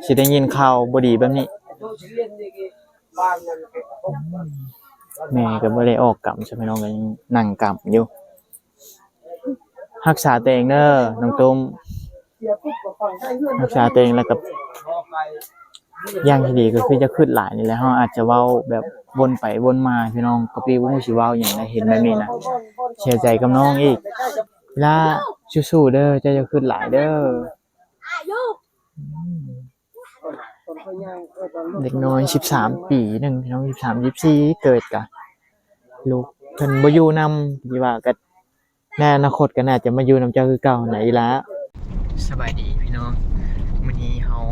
ຈະໄດ້ຍິນຂ່າວບໍ່ດີແບບນີ້. ແມ່ກໍບໍ່ໄດ້ອອກກຳຊະ ພີ່ນ້ອງກໍຍັງນັ່ງກຳຢູ່. ຮັກສາຕົວເອງເດີນ້ອງຕຸ້ມ, ຮັກສາຕົວເອງ ແລ້ວກໍຢ່າງທີ່ດີກໍຄືຢ່າຄຶດຫຼາຍນີ້ແຫຼະ. ເຮົາອາດຈະເວົ້າແບບວົນໄປວົນມາ ພີ່ນ້ອງກໍບໍ່ຮູ້ຊິເວົ້າຫຍັງນະ ເຫັນແບບນີ້ນະ. ເສຍໃຈກັບນ້ອງອີກ. ລາ ສູ້ໆເດີ, ເຈົ້າຢ່າຄຶດຫຼາຍເດີ. ເດັກນ້ອຍສິບສາມປີໜຶ່ງ ພີ່ນ້ອງ, ສິບສາມ ສິບສີ່ ເກີດກະ ລູກເພິ່ນບໍ່ຢູ່ນຳ ທີ່ວ່າກະ ໃນອະນາຄົດກໍໜ້າຈະມາຢູ່ນຳເຈົ້າຄືເກົ່າຫັ້ນນະອີ່ຫຼ້າ. ສະບາຍດີພີ່ນ້ອງ, ມື້ນີ້ເຮົາ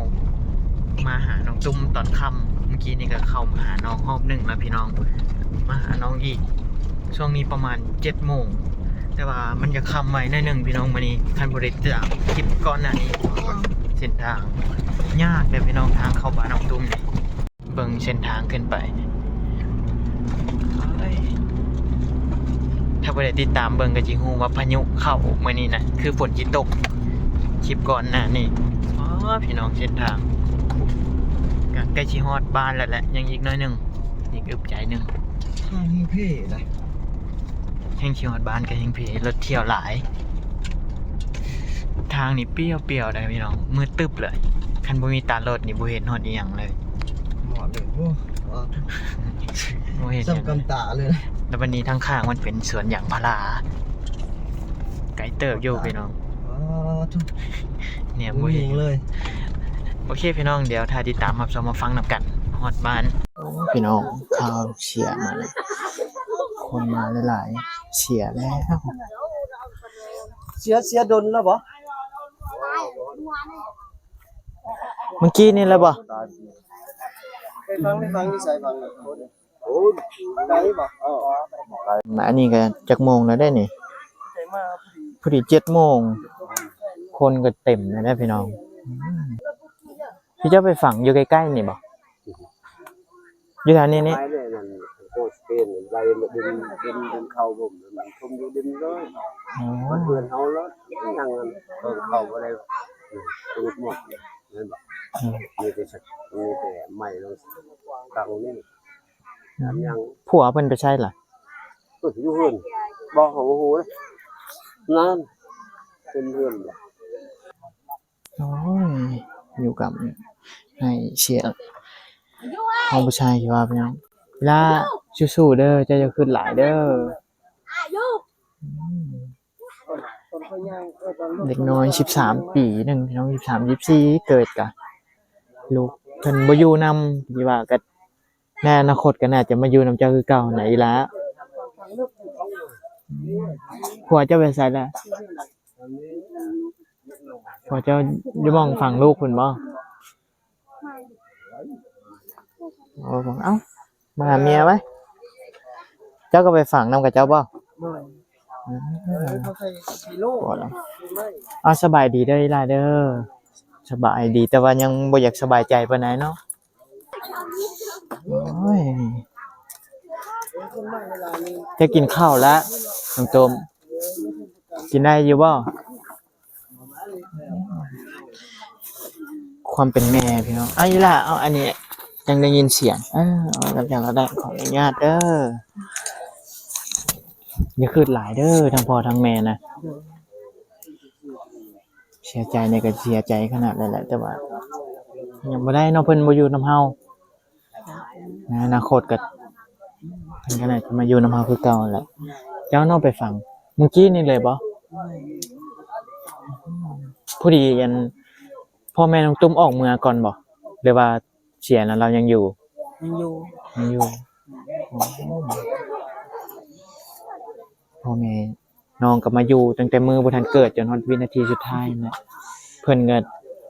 ມາຫານ້ອງຕຸ້ມຕອນຄ່ຳ. ມື້ກີ້ນີ້ກໍເຂົ້າມາຫານ້ອງຮອບໜຶ່ງແລ້ວພີ່ນ້ອງ, ມາຫານ້ອງອີກ. ຊ່ວງນີ້ປະມານເຈັດໂມງ ແຕ່ວ່າມັນຈະຄ່ຳໄວໜ້ອຍໜຶ່ງພີ່ນ້ອງ. ມື້ນີ້ຄັນບໍ່ໄດ້ຕາມຄລິບກ່ອນໜ້ານີ້ ເສັ້ນທາງຍາກເດີພີ່ນ້ອງ, ທາງເຂົ້າບ້ານນ້ອງຕຸ້ມນີ້. ເບິ່ງເສັ້ນທາງຂຶ້ນໄປ. ເອີຍ ຖ້າຜູ້ໃດຕິດຕາມເບິ່ງກໍຊິຮູ້ວ່າພາຍຸເຂົ້າມື້ນີ້ນະ, ຄືຝົນຊິຕົກ. ຄລິບກ່ອນໜ້ານີ້ ອໍ ພີ່ນ້ອງ, ເສັ້ນທາງ ກໍໃກ້ຊິຮອດບ້ານແລ້ວແຫຼະ, ຍັງອີກໜ້ອຍໜຶ່ງ, ອີກອຶບໃຈໜຶ່ງ. ທາງແຮ່ງເພໄດ໋. ແຮ່ງຊິຮອດບ້ານກໍແຮ່ງເພ, ລົດທ່ຽວຫຼາຍ. ທາງນີ້ປ່ຽວໆໄດ໋ພີ່ນ້ອງ, ມືດຕຶບເລີຍ. ຄັນບໍ່ມີຕາລົດນີ້ບໍ່ເຫັນຮອດອີ່ຫຍັງເລີຍ. ໝອດເລີຍ. ໂອ້ ບໍ່ເຫັນຫຍັງ ສ່ຳກຳຕາເລີຍ. ແລ້ວບັດນີ້ທາງຂ້າງມັນເປັນສວນຢາງພາລາ. ໄກເຕີບຢູ່ພີ່ນ້ອງ. ອໍ ແນມບໍ່ເຫັນເລີຍ. ໂອເຄພີ່ນ້ອງ, ດຽວຖ້າຕິດຕາມຮັບຊົມຮັບຟັງນຳກັນ. ຮອດບ້ານ. ໂອ້ ພີ່ນ້ອງ, ຂ່າວເສຍມາແລ້ວ, ຄົນມາຫຼາຍໆ, ເສຍແລ້ວ. ເສຍ ເສຍດົນແລ້ວບໍ່? ເມື່ອກີ້ນີ້ແລ້ວບໍ່? ໄປຟັງ ໄປຟັງຢູ່ໃສຟັງ? ໂອ້ ໄກບໍ່? ເອີ ອັນນີ້ກໍຈັກໂມງແລ້ວເດ້ນີ້? ພໍດີເຈັດໂມງ, ຄົນກໍເຕັມແລ້ວເດ້ພີ່ນ້ອງ. ອືມ ທີ່ເຈົ້າໄປຝັງຢູ່ໃກ້ໆນີ້ບໍ່? ຢູ່ແຖວນີ້ນີ້? ໄມ້ເລີຍນັ້ນ ໂຄສເປນໄລ່ມາດຶງ ດຶງ ດຶງເຂົ້າບໍ່ ມັນຖົມຢູ່ດິນເລີຍ. ອໍ ມັນເຮືອນເຮົາແລ້ວ ຍັງເພິ່ງເຂົ້າບໍ່ໄດ້ ອືມ ຫຼຸດໝົດ ແມ່ນບໍ່? ອືມ ມີແຕ່ ມີແຕ່ໄມ້ລົງຕັ້ງນີ້. ອືມ ຍັງ ຜົວເພິ່ນໄປໃສລະ? ເພິ່ນຢູ່ເຮືອນ ບໍ່ ເຮົາບໍ່ຮູ້ເດ້. ນັ້ນ ເປັນເຮືອນບໍ່? ໂອ້ຍ ຢູ່ກັບໃຫ້ເສຍ ເຮົາບໍ່ໃຊ່ວ່າເປັນຫຍັງ. ລາ ສູ້ໆເດີ, ເຈົ້າຢ່າຄຶດຫຼາຍເດີ. ອືມ ເດັກນ້ອຍສິບສາມປີໜຶ່ງ ພີ່ນ້ອງ, ສິບສາມ ສິບສີ່ ເກີດກະ ລູກເພິ່ນບໍ່ຢູ່ນຳ ທີ່ວ່າກະ ໃນອະນາຄົດກໍໜ້າຈະມາຢູ່ນຳເຈົ້າຄືເກົ່າຫັ້ນນະອີ່ຫຼ້າ. ອືມ ຜົວເຈົ້າໄປໃສລະ? ຜົວເຈົ້າຢູ່ໝ່ອງຝັງລູກພຸ້ນບໍ່? ໂອ້ ເອົ້າ ມາຫາເມຍໄວ້. ເຈົ້າກໍໄປຝັງນຳກັບເຈົ້າບໍ່? ໂດຍ. ອືມ ເອີ ເຂົາໃສ່ໂລ ບໍ່ລະ. ເອົາ ສະບາຍດີເດີອີ່ຫຼ້າເດີ. ສະບາຍດີ ແຕ່ວ່າຍັງບໍ່ຢາກສະບາຍໃຈປານໃດເນາະ. ໂອ້ຍ ຈະກິນເຂົ້າລະ ນ້ອງຕຸ້ມ ກິນໄດ້ຢູ່ບໍ່? ຄວາມເປັນແມ່ພີ່ນ້ອງ. ເອົາ ອີ່ຫຼ້າ ເອົາອັນນີ້ ຈັ່ງໄດ້ຍິນສຽງ. ເອີ ເອົາ ແລ້ວຈັ່ງກໍໄດ້ ຂໍອະນຸຍາດເດີ. ຢ່າຄຶດຫຼາຍເດີ ທັງພໍ່ທັງແມ່ນະ. ເສຍໃຈນີ້ກໍເສຍໃຈຂະໜາດນັ້ນແຫຼະ ແຕ່ວ່າຍັງບໍ່ໄດ້ເນາະ ເພິ່ນບໍ່ຢູ່ນຳເຮົາ. ໃນອະນາຄົດກໍ ເພິ່ນກໍໜ້າຈະມາຢູ່ນຳເຮົາຄືເກົ່າຫັ້ນແຫຼະ. ເຈົ້າເນາະໄປຝັງມື້ກີ້ນີ້ເລີຍບໍ່? ພໍດີອັນ ພໍ່ແມ່ນ້ອງຕຸ້ມອອກເມືອກ່ອນບໍ່ ຫຼືວ່າເສຍແລ້ວລາວຍັງຢູ່? ຍັງຢູ່ ຍັງຢູ່. ອໍ ພໍ່ແມ່ ນ້ອງກໍມາຢູ່ຕັ້ງແຕ່ມື້ບໍ່ທັນເກີດ ຈົນຮອດວິນາທີສຸດທ້າຍນັ້ນແຫຼະ. ເພິ່ນກໍ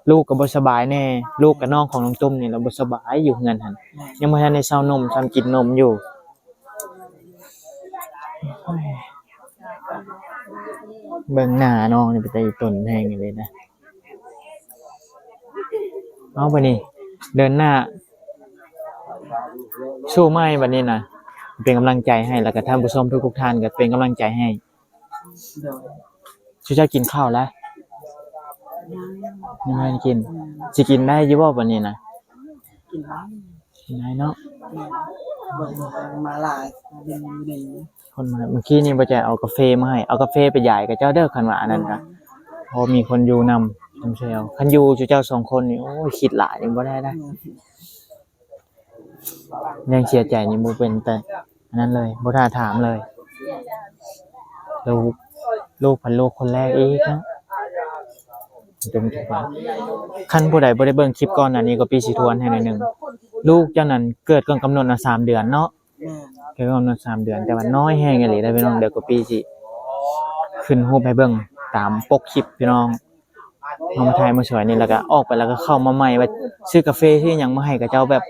ລູກກໍບໍ່ສະບາຍແດ່ ລູກກັບນ້ອງຂອງນ້ອງຕຸ້ມນີ້ລະບໍ່ສະບາຍຢູ່ເຮືອນຫັ້ນ. ຍັງບໍ່ທັນໄດ້ເຊົານົມຊ້ຳ ກິນນົມຢູ່. ໂອ້ຍ ເບິ່ງໜ້ານ້ອງນີ້ເປັນຕາອີ່ຕົນແຮງອີ່ຫຼີນະ. ເອົາ ບາດນີ້ເດີນໜ້າສູ້ໃໝ່ ບາດນີ້ນະ ເປັນກຳລັງໃຈໃຫ້ ແລ້ວກໍທ່ານຜູ້ຊົມທຸກໆທ່ານກໍເປັນກຳລັງໃຈໃຫ້. ໂດຍ. ຊຸມເຈົ້າກິນເຂົ້າແລ້ວ? ຍັງ ຍັງບໍ່ທັນກິນ. ອືມ ຊິກິນໄດ້ຢູ່ບໍ່ບັດນີ້ນະ? ກິນໄດ້ ກິນໄດ້ເນາະ. ແມ່ນ ເບິ່ງມາຫຼາຍ ເປັນຢູ່ໃນ ຄົນມາ ມື້ກີ້ນີ້ບໍ່ແຈເອົາກາເຟມາໃຫ້ ເອົາກາເຟໄປຢາຍກັບເຈົ້າເດີ ຄັນວ່າອັນນັ້ນກະ ພໍມີຄົນຢູ່ນຳ ນຳແຊວ. ຄັນຢູ່ຈຸເຈົ້າສອງຄົນນີ້ ໂອ້ຍ ຄິດຫຼາຍນີ້ບໍ່ໄດ້ໄດ໋. ອືມ ເລື່ອງເສຍໃຈນີ້ບໍ່ເປັນຕາອັນນັ້ນເລີຍ ບໍ່ຖ້າຖາມເລີຍ. ລູກ ລູກພັນລູກຄົນແລກອີກເນາະ. ຄັນຜູ້ໃດບໍ່ໄດ້ເບິ່ງຄລິບກ່ອນໜ້ານີ້ ກໍປີຊິທວນໃຫ້ໜ້ອຍໜຶ່ງ. ລູກເຈົ້ານັ້ນເກີດກ່ອນກຳນົດນະ ສາມເດືອນເນາະ. ແມ່ນ ເກີດກ່ອນກຳນົດສາມເດືອນ ແຕ່ວ່ານ້ອຍແຮງອີ່ຫລີເດ້ພີ່ນ້ອງ. ດຽວກໍປີຊິຂຶ້ນຮູບໃຫ້ເບິ່ງຕາມປົກຄລິບພີ່ນ້ອງ. ເຮົາມາຖ່າຍມາສວຍນີ້ ແລ້ວກໍອອກໄປ ແລ້ວກໍເຂົ້າມາໃໝ່ ວ່າຊື້ກາເຟຊື້ຫຍັງມາໃຫ້ເຂົາເຈົ້າ ແບບ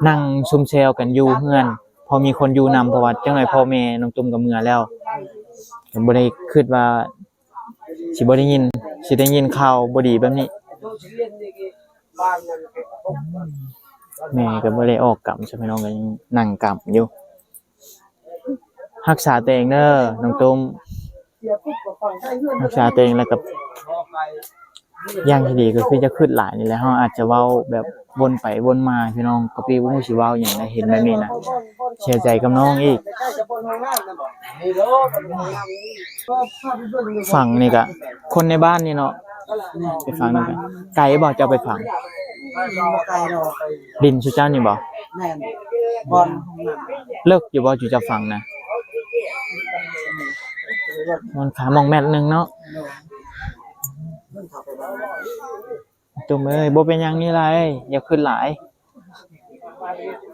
ນັ່ງຊຸມແຊວກັນຢູ່ເຮືອນ ພໍມີຄົນຢູ່ນຳ. ເພາະວ່າຈັກໜ້ອຍພໍ່ແມ່ນ້ອງຕຸ້ມກໍເມືອແລ້ວ ກໍບໍ່ໄດ້ຄິດວ່າຊິບໍ່ໄດ້ຍິນ ຊິໄດ້ຍິນຂ່າວບໍ່ດີແບບນີ້. ແມ່ກໍບໍ່ໄດ້ອອກກຳຊະ ພີ່ນ້ອງ ກໍຍັງນັ່ງກຳຢູ່. ຮັກສາຕົວເອງເດີນ້ອງຕຸ້ມ ຮັກສາຕົວເອງ ແລ້ວກໍຢ່າງທີ່ດີກໍຄືຢ່າຄິດຫຼາຍນີ້ແຫຼະ. ເຮົາອາດຈະເວົ້າແບບວົນໄປວົນມາ ພີ່ນ້ອງ ກະປີບໍ່ຮູ້ຊິເວົ້າຫຍັງ ໄດ້ເຫັນແບບນີ້ນະ ເສຍໃຈກັບນ້ອງອີກ. ຝັ່ງນີ້ກະຄົນໃນບ້ານນີ້ເນາະ ໄປຝັງນຳກັນ. ໄກບໍ່ເຈົ້າໄປຝັງ? ບໍ່ໄກດອກ. ດິນຊຸເຈົ້ານີ້ບໍ່? ແມ່ນ ບ່ອນ ເລິກຢູ່ບໍ່ຈຸເຈົ້າຝັງນະ? ມັນຂາມອງແມັດໜຶ່ງເນາະ. ຕຸ້ມເອີຍ ບໍ່ເປັນຫຍັງນີ້ຫຼາຍ ຢ່າຄິດຫຼາຍ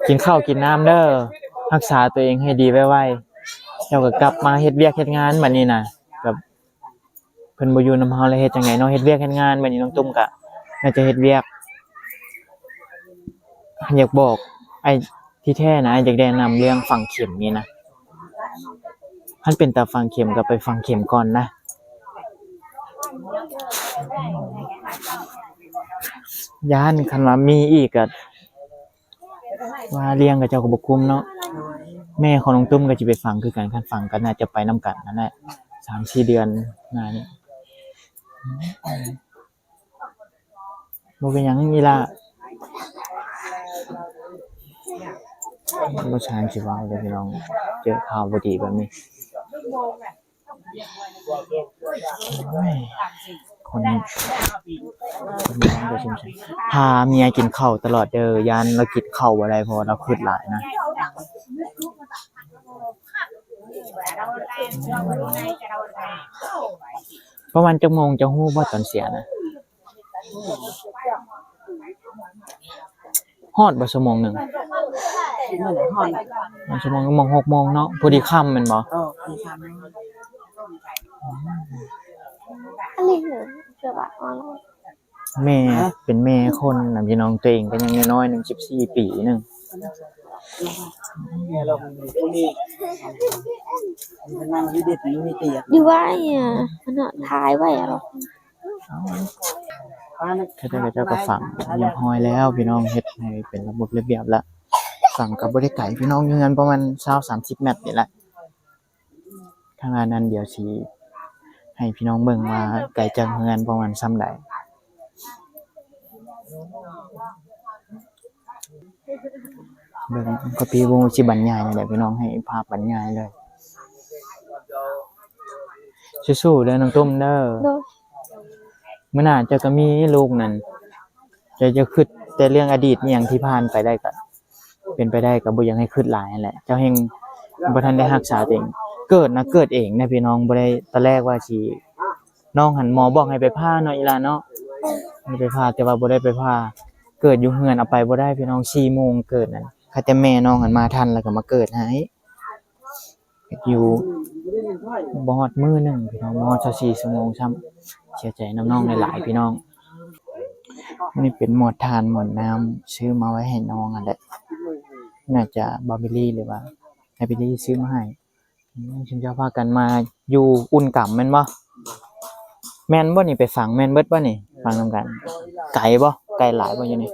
ກິນເຂົ້າກິນນ້ຳເດີ ຮັກສາຕົວເອງໃຫ້ດີໄວໆ. ເຈົ້າກໍກັບມາເຮັດວຽກເຮັດງານບັດນີ້ນະ ແບບ ເພິ່ນບໍ່ຢູ່ນຳເຮົາແລ້ວເຮັດຈັ່ງໃດເນາະ? ເຮັດວຽກເຮັດງານ ບັດນີ້ນ້ອງຕຸ້ມກະໜ້າຈະເຮັດວຽກ. ຢາກບອກ ອ້າຍ ທີ່ແທ້ນະ ອ້າຍຢາກແນະນຳເລື່ອງຝັງເຂັມນີ້ນະ. ຄັນເປັນຕາຝັງເຂັມກໍໄປຝັງເຂັມກ່ອນນະ. ຢ້ານຄັນວ່າມີອີກກະ ວ່າລ້ຽງເຂົາເຈົ້າກໍບໍ່ກຸ້ມເນາະ. ແມ່ຂອງນ້ອງຕຸ້ມກໍຊິໄປຝັງຄືກັນ ຄັນຝັງກໍໜ້າຈະໄປນຳກັນນັ້ນແຫຼະ ສາມສີ່ເດືອນໜ້ານີ້. ບໍ່ເປັນຫຍັງອີ່ຫຼ້າ ບໍ່ຊ່າງຊິເວົ້າເລີຍພີ່ນ້ອງ ເຈີຂ່າວບໍ່ດີແບບນີ້. ໂອ້ຍ ຄົນ ຄົນເຮົາກໍສົງສານ ພາເມຍກິນເຂົ້າຕະຫຼອດເດີ ຢ້ານລາວກິນເຂົ້າບໍ່ໄດ້ ເພາະວ່າລາວຄຶດຫຼາຍນະ. ປະມານຈັກໂມງ ເຈົ້າຮູ້ບໍ່ຕອນເສຍນະ? ຮອດບໍ່ຊົ່ວໂມງໜຶ່ງ? ຮອດ ຊົ່ວໂມງ ໂມງ ຫົກໂມງເນາະ ພໍດີຄ່ຳແມ່ນບໍ່? ເອີ ພໍດີຄ່ຳ. ອັນນີ້ຄືແບບວ່າ ແມ່ ເປັນແມ່ຄົນນະພີ່ນ້ອງ ຕົວເອງກໍຍັງນ້ອຍໆໜຶ່ງ ສິບສີ່ປີໜຶ່ງ. ຢູ່ໄວ້ ອັນນັ້ນ ຖ່າຍໄວ້ ເຂົາເຈົ້າ ເຂົາເຈົ້າກໍຝັງຮຽບຮ້ອຍແລ້ວພີ່ນ້ອງ ເຮັດໃຫ້ເປັນລະບົບລະບຽບລະ. ຝັງກໍບໍ່ໄດ້ໄກພີ່ນ້ອງ ຢູ່ເຮືອນປະມານຊາວສາມສິບແມັດນີ້ແຫຼະ. ທາງດ້ານນັ້ນ ດຽວຊິໃຫ້ພີ່ນ້ອງເບິ່ງວ່າໄກຈາກເຮືອນປະມານຊ່ຳໃດ. ເບິ່ງ ກະປີບໍ່ຮູ້ຊິບັນຍາຍແນວໃດພີ່ນ້ອງ ໃຫ້ພາບບັນຍາຍເລີຍ. ສູ້ໆເດີນ້ອງຕຸ້ມເດີ. ໂດຍ. ມື້ໜ້າເຈົ້າກໍມີລູກນັ້ນ ເຈົ້າຈະຄິດແຕ່ເລື່ອງອະດີດອີ່ຫຍັງທີ່ຜ່ານໄປໄດ້ ກໍເປັນໄປໄດ້ກໍບໍ່ຢາກໃຫ້ຄິດຫຼາຍຫັ້ນແຫຼະ. ເຈົ້າແຮ່ງບໍ່ທັນໄດ້ຮັກສາຕົວເອງ. ເກີດນະ ເກີດເອງນະພີ່ນ້ອງ ບໍ່ໄດ້ ຕອນແລກວ່າຊິ ນ້ອງຫັ້ນໝໍບອກໃຫ້ໄປຜ່າເນາະ ອີ່ຫຼ້າເນາະ ໃຫ້ໄປຜ່າ ແຕ່ວ່າບໍ່ໄດ້ໄປຜ່າ. ເກີດຢູ່ເຮືອນ ເອົາໄປບໍ່ໄດ້ພີ່ນ້ອງ ສີ່ໂມງເກີດນັ້ນ. ຄັນແຕ່ແມ່ນ້ອງຫັ້ນມາທັນ ແລ້ວກໍມາເກີດໃຫ້. ຢູ່ບໍ່ຮອດມື້ໜຶ່ງພີ່ນ້ອງ ບໍ່ຮອດຊາວສີ່ຊົ່ວໂມງຊ້ຳ. ເສຍໃຈນຳນ້ອງຫຼາຍໆພີ່ນ້ອງ. ນີ້ເປັນໝອດຖ່ານໝອດນ້ຳ ຊື້ມາໄວ້ໃຫ້ນ້ອງຫັ້ນແຫຼະ. ໜ້າຈະບາບີລີ ຫຼືວ່າແຮບບີລີຊື້ມາໃຫ້. ອືມ ຊຸມເຈົ້າພາກັນມາຢູ່ອຸ່ນກຳແມ່ນບໍ່? ແມ່ນບໍ່ນີ້? ໄປຝັງແມ່ນເບິດບໍ່ນີ້? ຝັງນຳກັນ. ໄກບໍ່? ໄກຫຼາຍບໍ່ຢູ່ນີ້?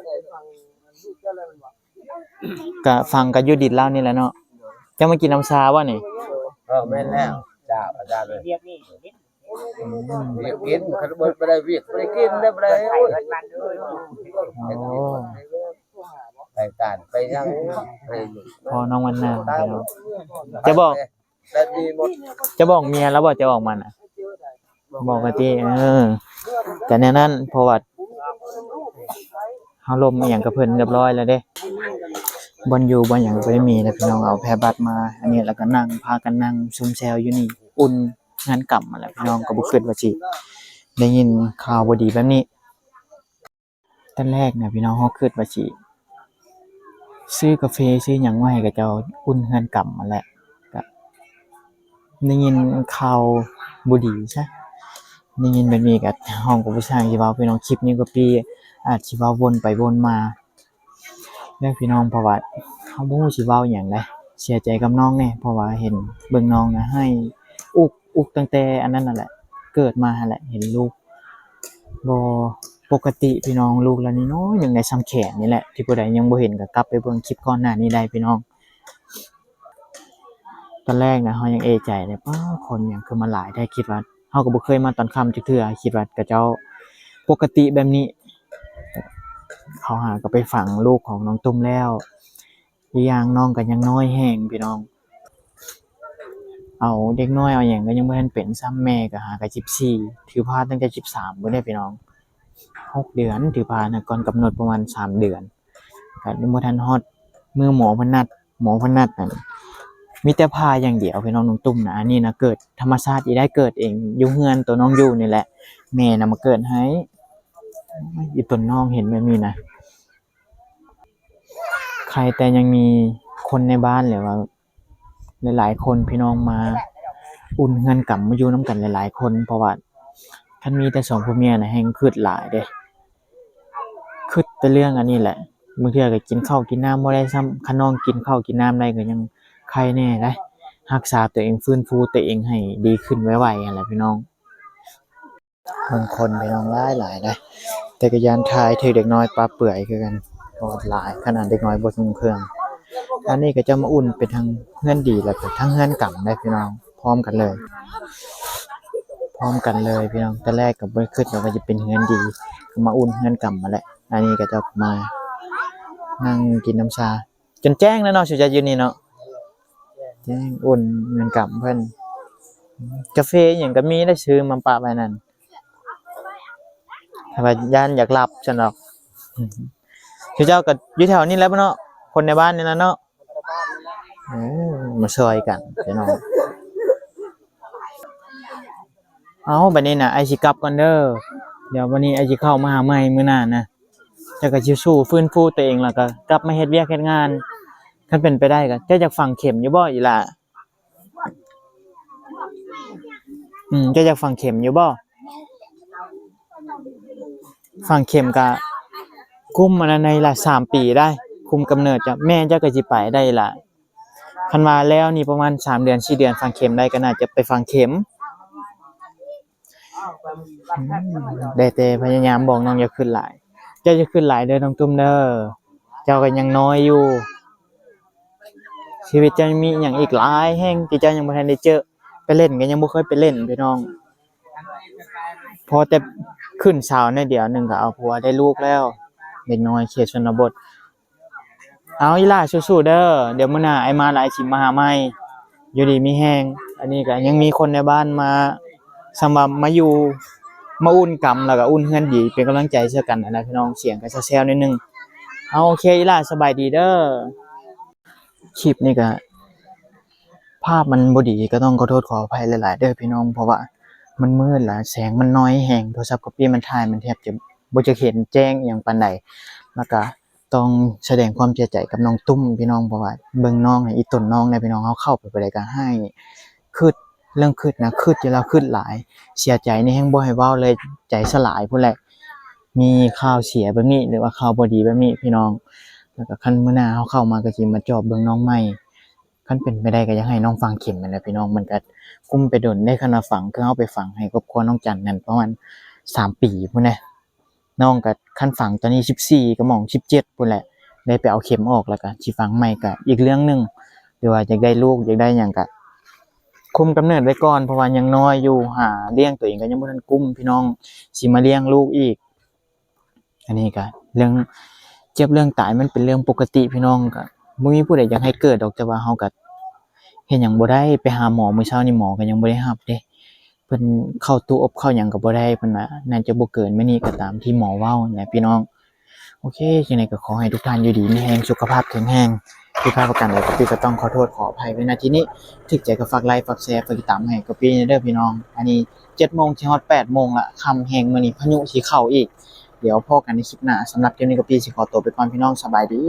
ກະຝັງກະຢູ່ດິນລາວນີ້ແຫຼະເນາະ. ເຈົ້າມາກິນນ້ຳຊາບໍ່ນີ້? ເອີ ແມ່ນແລ້ວ ຈ້າ ພະເຈົ້າເອີຍ. ອືມ ວຽກກິນ ຄັນບໍ່ໄດ້ວຽກ ບໍ່ໄດ້ກິນ ບໍ່ໄດ້ ໂອ້ຍ ໂອ້ ໄປການໄປຫຍັງ ພໍ່ນ້ອງວັນນາ ຈະບອກ ຈະບອກເມຍລາວບໍ່ ຈະອອກມານະ? ບໍ່ກະຕິ ເອີ ກະແນວນັ້ນ ເພາະວ່າເຮົາລົມອີ່ຫຍັງກັບເພິ່ນຮຽບຮ້ອຍແລ້ວເດ້ ບ່ອນຢູ່ບ່ອນຫຍັງກະບໍ່ໄດ້ມີນະພີ່ນ້ອງ ເອົາແພບັດມາ ອັນນີ້ ແລ້ວກະນັ່ງ ພາກັນນັ່ງຊຸມແຊວຢູ່ນີ້ ອຸ່ນເຮືອນກຳຫັ້ນແຫຼະພີ່ນ້ອງ ກະບໍ່ຄິດວ່າຊິໄດ້ຍິນຂ່າວບໍ່ດີແບບນີ້. ຕອນແລກນະພີ່ນ້ອງ ເຮົາຄິດວ່າຊິຊື້ກາເຟຊື້ຫຍັງມາໃຫ້ເຂົາເຈົ້າອຸ່ນເຮືອນກຳຫັ້ນແຫຼະ ກະໄດ້ຍິນຂ່າວບໍ່ດີຊະ ໄດ້ຍິນແບບນີ້ກະ ເຮົາກະບໍ່ຊ່າງຊິເວົ້າພີ່ນ້ອງ ຄລິບນີ້ກະປີ ອາດຊິເວົ້າວົນໄປວົນມາເດີພີ່ນ້ອງ ເພາະວ່າເຮົາບໍ່ຮູ້ຊິເວົ້າຫຍັງໃດ ເສຍໃຈກັບນ້ອງແດ່ ເພາະວ່າເຫັນເບິ່ງນ້ອງນະ ໄຫ້ອຸກ ອຸກຕັ້ງແຕ່ອັນນັ້ນຫັ້ນແຫຼະ ເກີດມາຫັ້ນແຫຼະ ເຫັນລູກ ບໍ່ປົກກະຕິພີ່ນ້ອງ ລູກລະນ້ອຍໆໜຶ່ງໄດ້ ສ່ຳແຂນນີ້ແຫຼະ ທີ່ຜູ້ໃດຍັງບໍ່ເຫັນກະກັບໄປເບິ່ງຄລິບກ່ອນໜ້ານີ້ໄດ້ພີ່ນ້ອງ. ຕອນແລກນະ ເຮົາຍັງເອໃຈເດ້ ປ້າ ຄົນຫຍັງຄືມາຫຼາຍແທ້ ຄິດວ່າ ເຮົາກະບໍ່ເຄີຍມາຕອນຄ່ຳຈັກເທື່ອ ຄິດວ່າເຂົາເຈົ້າປົກກະຕິແບບນີ້ ເຂົາຫາກະໄປຝັງລູກຂອງນ້ອງຕຸ້ມແລ້ວ ອີກຢ່າງນ້ອງກະຍັງນ້ອຍແຮງພີ່ນ້ອງ ເອົາເດັກນ້ອຍເອົາຫຍັງກະຍັງບໍ່ທັນເປັນຊ້ຳ ແມ່ກະຫາກະສິບສີ່ ຖືພາຕັ້ງແຕ່ສິບສາມພຸ້ນເດ້ພີ່ນ້ອງ ຫົກເດືອນ ຖືພານະ ກ່ອນກຳນົດປະມານສາມເດືອນ ກະຍັງບໍ່ທັນຮອດມື້ໝໍເພິ່ນນັດ ໝໍເພິ່ນນັດນັ້ນ ມີແຕ່ຜ່າຢ່າງດຽວພີ່ນ້ອງ ນ້ອງຕຸ້ມນະ ອັນນີ້ນະ ເກີດທຳມະຊາດອີ່ໄດ້ ເກີດເອງຢູ່ເຮືອນໂຕນ້ອງຢູ່ນີ້ແຫຼະ ແມ່ນຳມາເກີດໃຫ້ ອີ່ຕົນນ້ອງເຫັນແບບນີ້ນະ ໄຄແຕ່ຍັງມີຄົນໃນບ້ານ ຫຼືວ່າຫຼາຍໆຄົນພີ່ນ້ອງມາອຸ່ນເຮືອນກຳ ມາຢູ່ນຳກັນຫຼາຍໆຄົນ ເພາະວ່າຄັນມີແຕ່ສອງຜົວເມຍນະ ແຮ່ງຄຶດຫຼາຍເດ້ ຄຶດແຕ່ເລື່ອງອັນນີ້ແຫຼະ ບາງເທື່ອກະກິນເຂົ້າກິນນ້ຳບໍ່ໄດ້ຊ້ຳ ຄັນນ້ອງກິນເຂົ້າກິນນ້ຳໄດ້ກະຍັງໄຄແດ່ໄດ໋ ຮັກສາໂຕເອງ ຟື້ນຟູໂຕເອງໃຫ້ດີຂຶ້ນໄວໆຫັ້ນແຫຼະພີ່ນ້ອງ. ບາງຄົນພີ່ນ້ອງຫຼາຍໆໄດ໋ ແຕ່ກະຢ້ານຖ່າຍຖືກເດັກນ້ອຍປະເປືອຍຄືກັນ ເພາະວ່າຫຼາຍຂະໜາດເດັກນ້ອຍບໍ່ນຸ່ງເຄື່ອງ ອັນນີ້ກະຈະມາອຸ່ນເປັນທັງເຮືອນດີ ແລ້ວກະທັງເຮືອນກຳໄດ໋ພີ່ນ້ອງ ພ້ອມກັນເລີຍ ພ້ອມກັນເລີຍພີ່ນ້ອງ ຕອນແລກກະບໍ່ໄດ້ຄິດວ່າຈະເປັນເຮືອນດີ ກະມາອຸ່ນເຮືອນກຳຫັ້ນແຫຼະ ອັນນີ້ກະຈະມານັ່ງກິນນ້ຳຊາ ຈົນແຈ້ງແລ້ວເນາະ ສຸຈັດຢູ່ນີ້ເນາະ ແຈ້ງ ອຸ່ນເຮືອນກຳເພິ່ນ ກາເຟອີ່ຫຍັງກະມີໄດ້ ຊື້ມາປະໄວ້ນັ້ນ ຖ້າວ່າຢ້ານຢາກຫຼັບຊັ້ນດອກ ເຈົ້າກະຢູ່ແຖວນີ້ແຫຼະບໍ່ເນາະ ຄົນໃນບ້ານນີ້ແຫຼະເນາະ ເອີ ມາຊ່ອຍກັນພີ່ນ້ອງ. ເອົາ ບາດນີ້ນະ ອ້າຍຊິກັບກ່ອນເດີ ດຽວບາດນີ້ອ້າຍຊິເຂົ້າມາຫາໃໝ່ມື້ໜ້ານະ ເຈົ້າກະຊິສູ້ຟື້ນຟູໂຕເອງ ແລ້ວກະກັບມາເຮັດວຽກເຮັດງານ ຄັນເປັນໄປໄດ້ກະ ເຈົ້າຢາກຝັງເຂັມຢູ່ບໍ່ອີ່ຫຼ້າ? ອືມ ເຈົ້າຢາກຝັງເຂັມຢູ່ບໍ່? ຝັງເຂັມກະຄຸມອັນນັ້ນໄດ້ລະ ສາມປີໄດ໋ ຄຸມກຳເນີດເຈົ້າ ແມ່ເຈົ້າກະຊິໄປໄດ້ລະ ຄັນວ່າແລ້ວນີ້ປະມານສາມເດືອນສີ່ເດືອນ ຝັງເຂັມໄດ້ກະໜ້າຈະໄປຝັງເຂັມ ອືມ ໄດ້ແຕ່ພະຍາຍາມບອກນ້ອງຢ່າຄຶດຫຼາຍ ເຈົ້າຢ່າຄຶດຫຼາຍເດີນ້ອງຕຸ້ມເດີ ເຈົ້າກະຍັງນ້ອຍຢູ່ ຊີວິດເຈົ້າຍັງມີອີ່ຫຍັງອີກຫຼາຍແຮງທີ່ເຈົ້າຍັງບໍ່ທັນໄດ້ເຈີ ໄປຫຼິ້ນກະຍັງບໍ່ເຄີຍໄປຫຼິ້ນພີ່ນ້ອງ ພໍແຕ່ຂຶ້ນເສົາໜ້ອຍດຽວໜຶ່ງກະເອົາຜົວໄດ້ລູກແລ້ວ ເດັກນ້ອຍເຂດຊົນນະບົດ. ເອົາ ອີ່ຫຼ້າສູ້ໆເດີ ດຽວມື້ໜ້າອ້າຍມາລະອ້າຍຊິມາຫາໃໝ່ ຢູ່ດີມີແຮງ ອັນນີ້ກະຍັງມີຄົນໃນບ້ານມາ ສ່ຳວ່າມາຢູ່ ມາອຸ່ນກຳ ແລ້ວກະອຸ່ນເຮືອນດີ ເປັນກຳລັງໃຈເຊິ່ງກັນຫັ້ນນະພີ່ນ້ອງ ສຽງກະແຊວໆໜ້ອຍໜຶ່ງ ເອົາ ໂອເຄ ອີ່ຫຼ້າ ສະບາຍດີເດີ. ຄລິບນີ້ກະ ພາບມັນບໍ່ດີ ກະຕ້ອງຂໍໂທດຂໍອະໄພຫຼາຍໆເດີພີ່ນ້ອງ ເພາະວ່າມັນມືດ ແລະ ແສງມັນໜ້ອຍແຮງ ໂທລະສັບກະປີ້ມັນຖ່າຍ ມັນແທບຈະບໍ່ຢາກເຫັນແຈ້ງອີ່ຫຍັງປານໃດ ແລ້ວກະຕ້ອງສະແດງຄວາມເສຍໃຈກັບນ້ອງຕຸ້ມພີ່ນ້ອງ ເພາະວ່າເບິ່ງນ້ອງ ອີ່ຕົນນ້ອງນະພີ່ນ້ອງ ເຮົາເຂົ້າໄປບໍ່ໄດ້ກະຮ້າຍ ຄຶດ ເລື່ອງຄຶດນະ ຄຶດຢູ່ແລ້ວຄຶດຫຼາຍ ເສຍໃຈນີ້ແຮງບໍ່ໃຫ້ເວົ້າເລີຍ ໃຈສະຫຼາຍພຸ້ນແຫຼະ ມີຂ່າວເສຍແບບນີ້ ຫຼືວ່າຂ່າວບໍ່ດີແບບນີ້ພີ່ນ້ອງ ແລ້ວກະຄັນມື້ໜ້າເຮົາເຂົ້າມາກະຊິມາຈອບເບິ່ງນ້ອງໃໝ່ ຄັນເປັນໄປໄດ້ກະຢາກໃຫ້ນ້ອງຝັງເຂັມຫັ້ນແຫຼະພີ່ນ້ອງ ມັນກະກຸ້ມໄປດົນເດ້ ຄັນວ່າຝັງ ຄືເຮົາໄປຝັງໃຫ້ຄອບຄົວນ້ອງຈັນນັ້ນປະມານສາມປີພຸ້ນນະ ນ້ອງກະ ຄັນຝັງຕອນນີ້ສິບສີ່ກະໝ່ອງສິບເຈັດພຸ້ນແຫຼະ ໄດ້ໄປເອົາເຂັມອອກ ແລ້ວກະຊິຝັງໃໝ່ກະອີກເລື່ອງໜຶ່ງ ຫຼືວ່າຢາກໄດ້ລູກ ຢາກໄດ້ຫຍັງກະ ຄຸມກຳເນີດໄວ້ກ່ອນ ເພາະວ່າຍັງນ້ອຍຢູ່ ຫາລ້ຽງຕົວເອງກໍຍັງບໍ່ທັນກຸ້ມ ພີ່ນ້ອງ ຊິມາລ້ຽງລູກອີກ. ອັນນີ້ກໍເລື່ອງເຈັບເລື່ອງຕາຍມັນເປັນເລື່ອງປົກກະຕິ ພີ່ນ້ອງ ກໍບໍ່ມີຜູ້ໃດຢາກໃຫ້ເກີດດອກ ແຕ່ວ່າເຮົາກໍເຮັດຫຍັງບໍ່ໄດ້. ໄປຫາໝໍມື້ເຊົ້ານີ້ ໝໍກໍຍັງບໍ່ໄດ້ຮັບເດ້ ເພິ່ນເຂົ້າຕູ້ອົບເຂົ້າຫຍັງກໍບໍ່ໄດ້ ເພິ່ນວ່າໜ້າຈະບໍ່ເກີນມື້ນີ້ ກໍຕາມທີ່ໝໍເວົ້ານະ ພີ່ນ້ອງ. ໂອເຄ ຈັ່ງໃດກໍຂໍໃຫ້ທຸກທ່ານຢູ່ດີມີແຮງ ສຸຂະພາບແຂງແຮງ. ຜິດພາດປະການໃດ ກໍປີກໍຕ້ອງຂໍໂທດຂໍອະໄພໄວ້ ນະ ທີ່ນີ້. ຖືກໃຈກໍຝາກໄລຄ໌ ຝາກແຊຣ໌ ຝາກຕິດຕາມໃຫ້ກໍປີແດ່ເດີ ພີ່ນ້ອງ. ອັນນີ້ເຈັດໂມງ ຊິຮອດແປດໂມງລະ ຄ່ຳແຮງ ມື້ນີ້ພາຍຸຊິເຂົ້າອີກ. ດຽວພໍ້ກັນໃນຄລິບໜ້າ. ສຳລັບຄລິບນີ້ກໍປີຊິຂໍຕົວໄປກ່ອນ ພີ່ນ້ອງ ສະບາຍດີ.